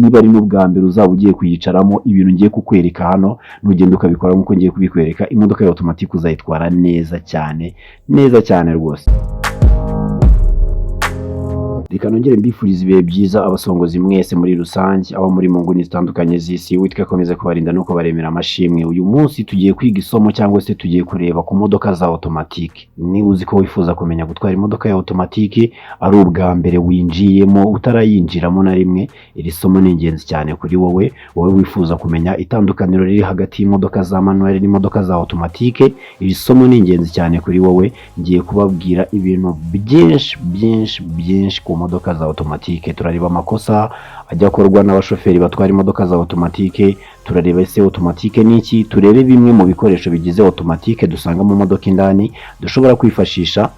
Niba ari n'ubwa mbere uzaba ugiye kuyicaramo, ibintu ngiye kukwereka hano, nugenda ukabikora nk'uko ngiye kubikwereka, imodoka ya automatique uzayitwara neza cyane, neza cyane rwose. Reka nongere mbifuriza ibihe byiza, abasongozi mwese muri rusange, abo muri mu nguni zitandukanye z'isi. Witwa akomeze kubarinda no kubaremera amashimwe. Uyu munsi tugiye kwiga isomo cyangwa se tugiye kureba ku modoka za automatique. Niba uzi ko wifuza kumenya gutwara imodoka ya automatique, ari ubwa mbere winjiyemo, utarayinjiramo na rimwe, iri somo ni ingenzi cyane kuri wowe. Wowe wifuza kumenya itandukaniro riri hagati y'imodoka za manuel n'imodoka za automatique, iri somo ni ingenzi cyane kuri wowe. Ngiye kubabwira ibintu byinshi, byinshi, byinshi ku modoka za automatique. Turareba amakosa ajya akorwa n'abashoferi batwara imodoka za automatique, turareba ese automatique ni iki, turebe bimwe mu bikoresho bigize automatique dusanga mu modoka indani dushobora kwifashisha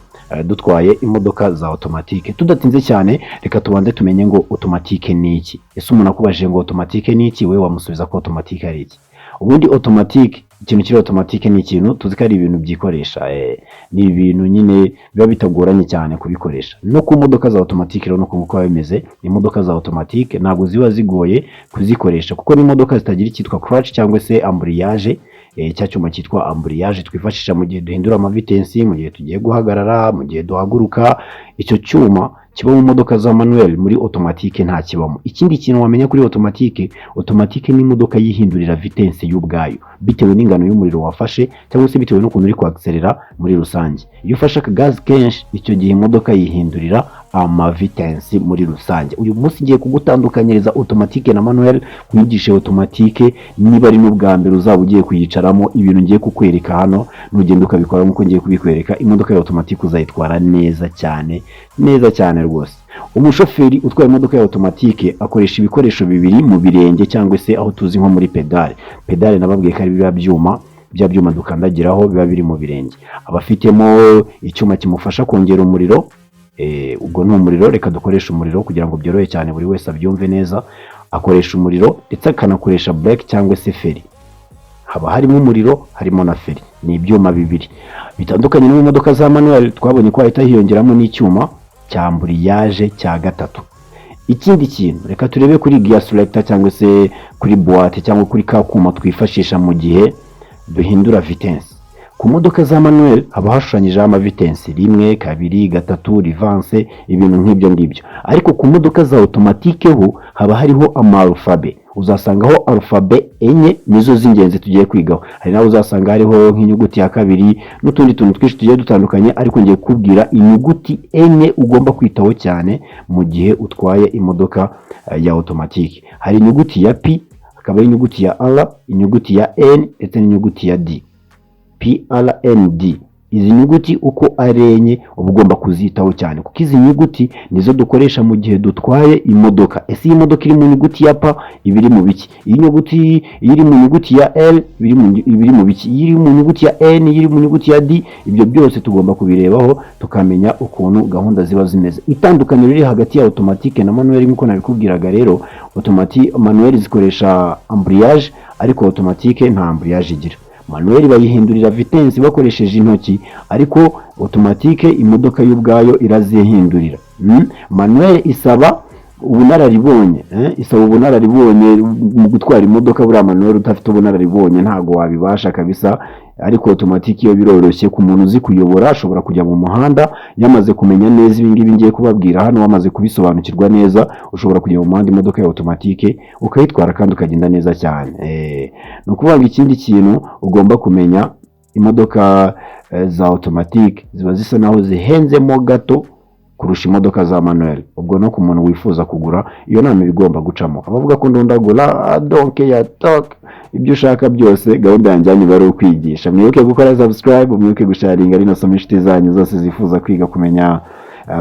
dutwaye imodoka za automatique. Tudatinze cyane, reka tubanze tumenye ngo automatique ni iki. Ese umuntu akubajije ngo automatique ni iki, wowe wamusubiza ko automatique ari iki? Ubundi automatique, ikintu kiri automatique ni ikintu tuzi ko ari ibintu byikoresha, ni ibintu nyine biba bitagoranye cyane kubikoresha. No ku modoka za automatique rero nuko nguko biba bimeze. Imodoka za automatique ntabwo ziba zigoye kuzikoresha, kuko ni imodoka zitagira icyitwa clutch cyangwa se embrayage, cya cyuma cyitwa embrayage twifashisha mu gihe duhindura amavitensi, mu gihe tugiye guhagarara, mu gihe duhaguruka. Icyo cyuma kiba mu modoka za manuel, muri automatique nta kibamo. Ikindi kintu wamenya kuri automatique, automatique ni imodoka yihindurira vitesse y'ubwayo bitewe n'ingano y'umuriro wafashe cyangwa se bitewe n'ukuntu uri kwakiserera muri rusange. Iyo ufashe akagazi kenshi, icyo gihe imodoka yihindurira amavitensi muri rusange. Uyu munsi ngiye kugutandukanyiriza automatique na manuel, nkwigishe automatique. Niba ari n'ubwa mbere uzaba ugiye kuyicaramo, ibintu ngiye kukwereka hano, nugenda ukabikora nk'uko ngiye kubikwereka, imodoka ya automatique uzayitwara neza cyane, neza cyane rwose. Umushoferi utwaye imodoka ya automatique akoresha ibikoresho bibiri mu birenge cyangwa se aho tuzi nko muri pédale. Pédale nababwiye ko ari biriya byuma, bya byuma dukandagiraho biba biri mu birenge. Aba afitemo icyuma kimufasha kongera umuriro, ubwo ni umuriro, reka dukoreshe umuriro kugira ngo byorohe cyane, buri wese abyumve neza. Akoresha umuriro ndetse akanakoresha brake cyangwa se feri. Haba harimo umuriro, harimo na feri, ni ibyuma bibiri bitandukanye. No mu modoka za manuel twabonye ko hahita hiyongeramo n'icyuma cya embrayage cya gatatu. Ikindi kintu, reka turebe kuri gear selector cyangwa se kuri boîte cyangwa kuri ka kuma twifashisha mu gihe duhindura vitesse. Ku modoka za manuel haba hashushanyijeho amavitensi: rimwe, kabiri, gatatu, reverse, ibintu nk'ibyo ngibyo. Ariko ku modoka za automatique ho haba hariho ama alphabet. Uzasangaho alphabet enye, nizo z'ingenzi tugiye kwigaho. Hari naho uzasanga hariho nk'inyuguti ya kabiri n'utundi tuntu twinshi tugiye dutandukanye, ariko ngiye kukubwira inyuguti enye ugomba kwitaho cyane mu gihe utwaye imodoka ya automatique. Hari inyuguti ya P, hakaba inyuguti ya R, inyuguti ya N ndetse n'inyuguti ya D. P, R, N, D. Izi nyuguti uko ari enye uba ugomba kuzitaho cyane, kuko izi nyuguti nizo dukoresha mu gihe dutwaye imodoka. Ese iyi modoka iri mu nyuguti ya P iba iri mu biki? Iyi nyuguti iyo iri mu nyuguti ya L iba iri mu biki? Iyo iri mu nyuguti ya N, iyo iri mu nyuguti ya D? Ibyo byose tugomba kubirebaho, tukamenya ukuntu gahunda ziba zimeze. Itandukaniro riri hagati ya automatique na manuel, nk'uko nabikubwiraga rero, automatique, manuel zikoresha embrayage, ariko automatique nta embrayage igira. Manuel bayihindurira vitesse bakoresheje intoki, ariko automatique imodoka y'ubwayo irazihindurira. Manuel isaba ubunararibonye, isaba ubunararibonye mu gutwara imodoka. Buriya manuel udafite ubunararibonye ntabwo wabibasha kabisa, ariko automatique iyo biroroshye ku muntu uzi kuyobora. Ashobora kujya mu muhanda yamaze kumenya neza ibi ngibi ngiye kubabwira hano. Wamaze kubisobanukirwa neza, ushobora kujya mu muhanda imodoka ya automatique ukayitwara kandi ukagenda neza cyane. Ni ukuvuga ngo ikindi kintu ugomba kumenya, imodoka za automatique ziba zisa naho zihenzemo gato kurusha imodoka za manuel. Ubwo no ku muntu wifuza kugura, iyo nama iba igomba gucamo. Abavuga ko ndondagura, donc ya talk ibyo ushaka byose, gahunda yanjye yanyu iba ari ukwigisha. Mwibuke gukora subscribe, mwibuke gusharinga rino somo inshuti zanyu zose zifuza kwiga kumenya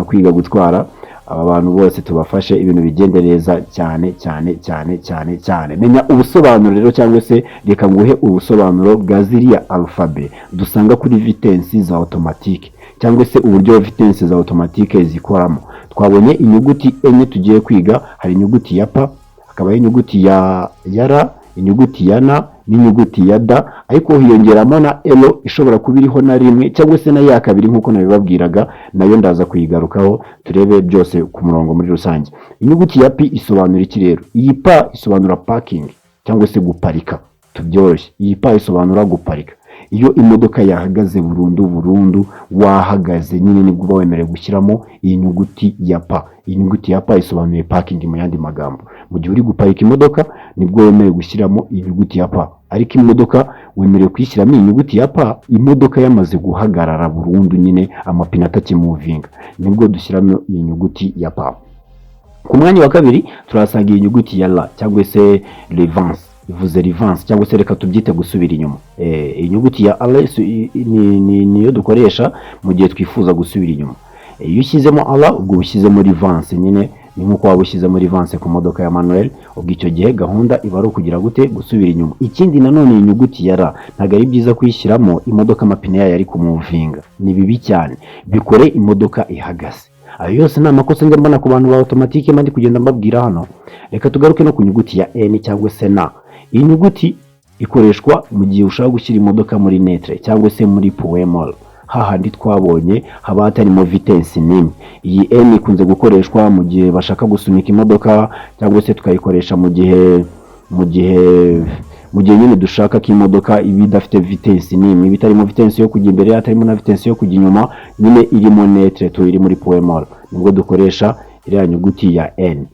kwiga gutwara. Aba bantu bose tubafashe ibintu bigende neza cyane cyane cyane cyane cyane. Menya ubusobanuro rero, cyangwa se reka nguhe ubusobanuro bwa ziriya alphabet dusanga kuri vitensi za automatique, cyangwa se uburyo vitensi za automatique zikoramo. Twabonye inyuguti enye tugiye kwiga. Hari inyuguti ya P, hakabaho inyuguti ya R, inyuguti ya N. n'inyuguti ya D, ariko hiyongeramo na L ishobora kuba iriho na rimwe cyangwa se na ya kabiri nk'uko nabibabwiraga, nayo ndaza kuyigarukaho, turebe byose ku murongo muri rusange. Inyuguti ya P isobanura iki rero? Iyi P isobanura parking cyangwa se guparika, tubyoroshye. Iyi P isobanura guparika. Iyo imodoka yahagaze burundu burundu, wahagaze nyine, nibwo uba wemerewe gushyiramo iyi nyuguti ya P. Iyi nyuguti ya P isobanuye parking mu yandi magambo. Mu gihe uri guparika imodoka, nibwo wemerewe gushyiramo iyi nyuguti ya P. Ariko imodoka wemerewe kuyishyiramo iyi nyuguti ya P imodoka yamaze guhagarara burundu nyine, amapine atakimuvinga, nibwo dushyiramo iyi nyuguti ya P. Ku mwanya wa kabiri turahasanga iyi nyuguti ya R cyangwa se reverse, ivuze reverse cyangwa se reka tubyite gusubira inyuma. Inyuguti ya R niyo dukoresha mu gihe twifuza gusubira inyuma. Iyo ushyizemo R, ubwo ushyizemo reverse nyine, ni nk'uko waba ushyizemo reverse ku modoka ya manuel. Ubwo icyo gihe gahunda iba ari ukugira gute? Gusubira inyuma. Ikindi nanone, iyi nyuguti ya R ntabwo ari byiza kuyishyiramo imodoka amapine yayo ari kumuvinga, ni bibi cyane. Bikore imodoka ihagaze. Ayo yose ni amakosa njya mbona ku bantu ba automatique mba ndi kugenda mbabwira hano. Reka tugaruke no ku nyuguti ya N cyangwa se N. Iyi nyuguti ikoreshwa mu gihe ushaka gushyira imodoka muri neutre cyangwa se muri point mort, hahandi twabonye haba hatarimo vitesse n'imwe. Iyi N ikunze gukoreshwa mu gihe bashaka gusunika imodoka, cyangwa se tukayikoresha mu gihe nyine dushaka ko imodoka iba idafite vitesse n'imwe, iba itarimo vitesse yo kujya imbere, hatarimo na vitesse yo kujya inyuma, nyine irimo neutre tu, iri muri point mort, nibwo dukoresha iriya nyuguti ya N.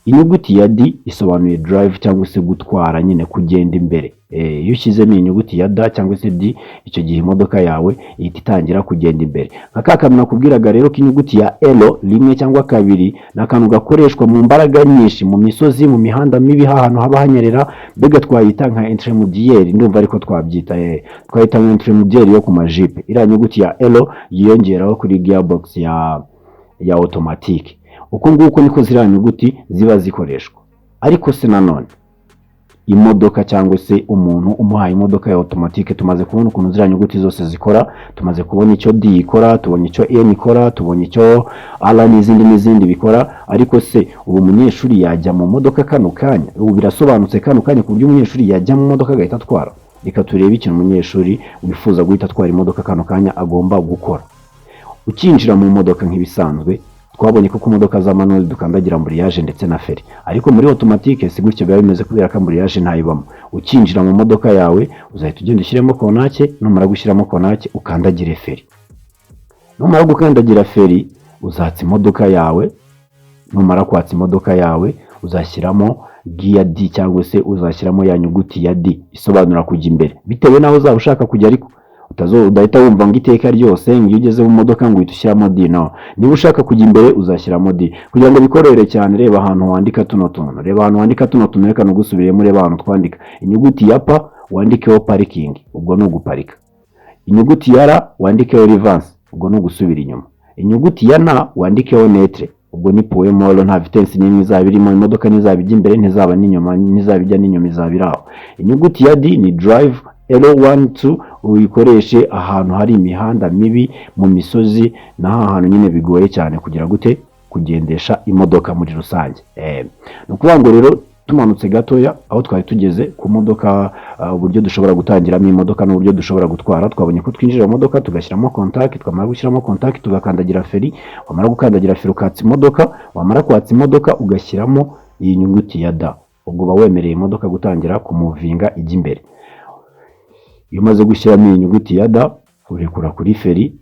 Inyuguti ya D isobanuye drive cyangwa se gutwara nyine, kugenda imbere. Iyo ushyizemo iyi nyuguti ya D cyangwa se D, icyo gihe imodoka yawe ihita itangira kugenda imbere. Nka ka kantu nakubwiraga rero k'inyuguti ya L rimwe cyangwa kabiri, ni akantu gakoreshwa mu mbaraga nyinshi, mu misozi, mu mihanda mibi, ahantu haba hanyerera, mbega twayita nka intermédiaire, ndumva ariko twabyita, twayita nka intermédiaire yo ku majipe. Iriya nyuguti ya L yiyongeraho kuri gearbox ya automatique. Uko nguko niko ziriya nyuguti ziba zikoreshwa. Ariko se nanone imodoka cyangwa se umuntu umuhaye imodoka ya automatique, tumaze kubona ukuntu ziriya nyuguti zose zikora, tumaze kubona icyo D ikora, tubonye icyo N ikora, tubonye icyo R n'izindi n'izindi bikora. Ariko se ubu umunyeshuri yajya mu modoka kano kanya? Ubu birasobanutse kano kanya ku buryo umunyeshuri yajya mu modoka agahita atwara? Reka turebe ikintu umunyeshuri wifuza guhita atwara imodoka kano kanya agomba gukora. Ukinjira mu modoka nk'ibisanzwe, twabonye ko ku modoka za manuel dukandagira embrayage ndetse na feri, ariko muri automatique si gutyo biba bimeze, kubera ko embrayage ntayibamo. Ukinjira mu modoka yawe, uzahita ugenda ushyiremo contact. Numara gushyiramo contact, ukandagire feri. Numara gukandagira feri, uzatsa imodoka yawe. Numara kwatsa imodoka yawe, uzashyiramo gear D cyangwa se uzashyiramo ya nyuguti ya D isobanura kujya imbere, bitewe n'aho uzaba ushaka kujya. Ariko udahita wumva ngo iteka ryose ngo iyo ugeze mu modoka ngo uhite ushyiramo D. No, niba ushaka kujya imbere, uzashyiramo D. Kugira ngo bikorohere cyane, reba ahantu wandika tuno tuntu, reba ahantu wandika tuno tuntu, reka nugusubiremo. Reba ahantu twandika inyuguti ya P, wandikeho parking, ubwo ni uguparika. Inyuguti ya R wandikeho reverse, ubwo ni ugusubira inyuma. Inyuguti ya N wandikeho neutre, ubwo ni point mort, nta vitesse n'imwe izaba irimo, imodoka ntizaba ijya imbere, ntizaba n'inyuma, ntizaba ijya n'inyuma, izaba iri aho. Inyuguti ya D ni drive, L12, uyikoreshe ahantu hari imihanda mibi, mu misozi, naho ahantu nyine bigoye cyane kugira gute? Kugendesha imodoka muri rusange. Ni ukuvuga ngo rero tumanutse gatoya aho twari tugeze ku modoka, uburyo dushobora gutangiramo imodoka n'uburyo dushobora gutwara, twabonye ko twinjira mu modoka tugashyiramo contact, twamara gushyiramo contact tugakandagira feri, wamara gukandagira feri ukatsa imodoka, wamara kwatsa imodoka ugashyiramo iyi nyuguti ya D, ubwo uba wemereye imodoka gutangira kumuvinga ijya imbere. Iyo umaze gushyiramo iyi nyuguti ya D, urekura kuri feri,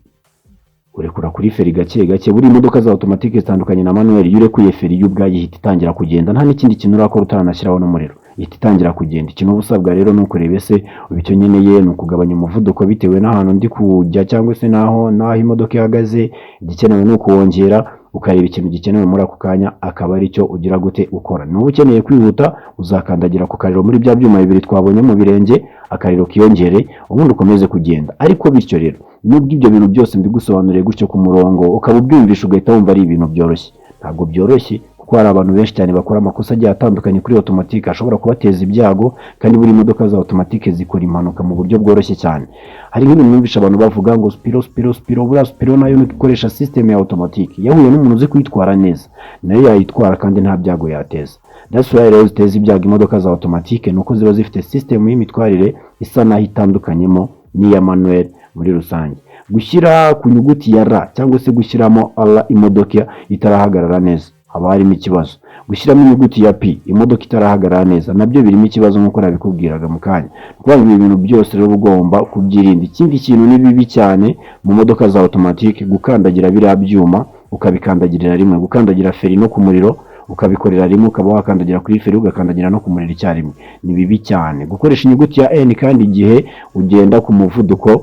urekura kuri feri gake gake. Buri imodoka za automatique zitandukanye na manuel, iyo urekuye feri yo ubwayo ihita itangira kugenda, nta n'ikindi kintu urakora, utaranashyiraho n'umuriro, ihita itangira kugenda. Ikintu uba usabwa rero ni ukureba ese ubu icyo nkeneye ni ukugabanya umuvuduko bitewe n'ahantu ndi kujya cyangwa se n'aho imodoka ihagaze, igikenewe ni ukuwongera. Ukareba ikintu gikenewe muri ako kanya, akaba ari cyo ugira gute? Ukora. Niba ukeneye kwihuta, uzakandagira ku kariro muri bya byuma bibiri twabonye mu birenge, akariro kiyongere, ubundi ukomeze kugenda. Ariko bityo rero, nubwo ibyo bintu byose mbigusobanuriye gutyo ku murongo, ukaba ubyumvisha ugahita wumva ari ibintu byoroshye, ntabwo byoroshye, kuko hari abantu benshi cyane bakora amakosa agiye atandukanye kuri automatique ashobora kubateza ibyago. Kandi buri modoka za automatique zikora impanuka mu buryo bworoshye cyane. Hari nk'ibintu numvisha abantu bavuga ngo Spiro, Spiro, Spiro. Buriya Spiro nayo nuko ikoresha system ya automatique, yahuye n'umuntu uzi kuyitwara neza, nayo yayitwara kandi nta byago yateza. That's why rero ziteza ibyago imodoka za automatique, ni uko ziba zifite system y'imitwarire isa naho itandukanyemo n'iya manuel muri rusange. Gushyira ku nyuguti ya R cyangwa se gushyiramo R imodoka itarahagarara neza, haba harimo ikibazo. Gushyiramo inyuguti ya P imodoka itarahagarara neza, nabyo birimo ikibazo nk'uko nabikubwiraga mu kanya. Ni ukuvuga ngo ibi bintu byose rero uba ugomba kubyirinda. Ikindi kintu ni bibi cyane mu modoka za automatique, gukandagira biriya byuma ukabikandagirira rimwe, gukandagira feri no ku muriro ukabikorera rimwe, ukaba wakandagira kuri feri ugakandagira no ku muriro icyarimwe, ni bibi cyane. Gukoresha inyuguti ya N kandi igihe ugenda ku muvuduko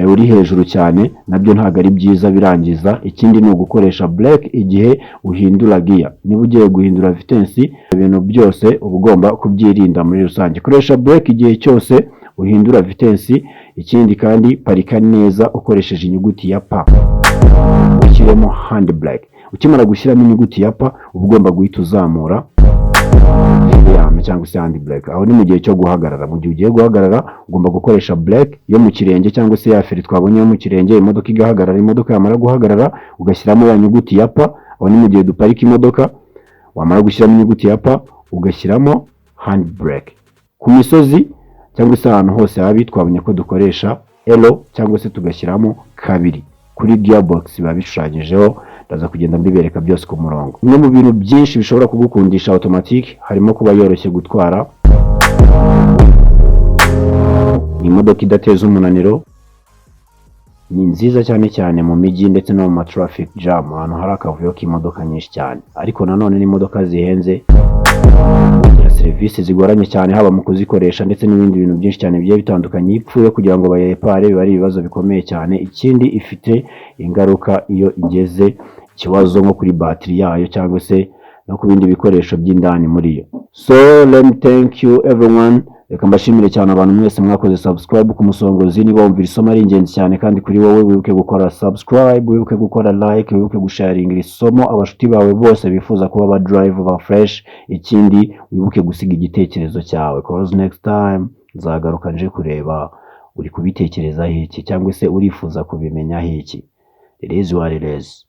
uri hejuru cyane, nabyo ntabwo ari byiza, birangiza. Ikindi ni ugukoresha brake igihe uhindura gear, niba ugiye guhindura vitesse. Ibintu byose uba ugomba kubyirinda muri rusange. Koresha brake igihe cyose uhindura vitesse. Ikindi kandi, parika neza ukoresheje inyuguti ya P, ushyiremo hand brake. Ukimara gushyiramo inyuguti ya P, uba ugomba guhita uzamura frein cyangwa se hand brake. Aho ni mu gihe cyo guhagarara. Mu gihe ugiye guhagarara, ugomba gukoresha brake yo mu kirenge cyangwa se ya feri twabonye yo mu kirenge, imodoka igahagarara. Imodoka yamara guhagarara, ugashyiramo ya nyuguti ya P. Aho ni mu gihe duparika imodoka. Wamara gushyiramo inyuguti ya P, ugashyiramo hand brake. Ku misozi cyangwa se ahantu hose habi, twabonye ko dukoresha L cyangwa se tugashyiramo kabiri. Kuri gearbox biba bishushanyijeho, ndaza kugenda mbibereka byose ku murongo. Bimwe mu bintu byinshi bishobora kugukundisha automatic harimo kuba yoroshye gutwara, ni imodoka idateza umunaniro, ni nziza cyane cyane mu mijyi ndetse no mu ma traffic jam, ahantu hari akavuyo k'imodoka nyinshi cyane. Ariko nanone n'imodoka zihenze, zigira serivisi zigoranye cyane, haba mu kuzikoresha ndetse n'ibindi bintu byinshi cyane bigiye bitandukanye. Iyo ipfuye, kugira ngo bayirepare biba ari ibibazo bikomeye cyane. Ikindi, ifite ingaruka iyo igeze ikibazo nko kuri batiri yayo cyangwa se no ku bindi bikoresho by'indani muri yo. So let me thank you everyone. Reka mbashimire cyane abantu mwese mwakoze subscribe ku Musongozi. Niba wumva iri somo ari ingenzi cyane kandi kuri wowe, wibuke gukora subscribe, wibuke gukora like, wibuke gusharinga iri somo abashuti bawe bose bifuza kuba aba driver ba fresh. Ikindi, wibuke gusiga igitekerezo cyawe, cause next time nzagaruka nje kureba uri kubitekerezaho iki cyangwa se urifuza kubimenyaho iki. It is what it is.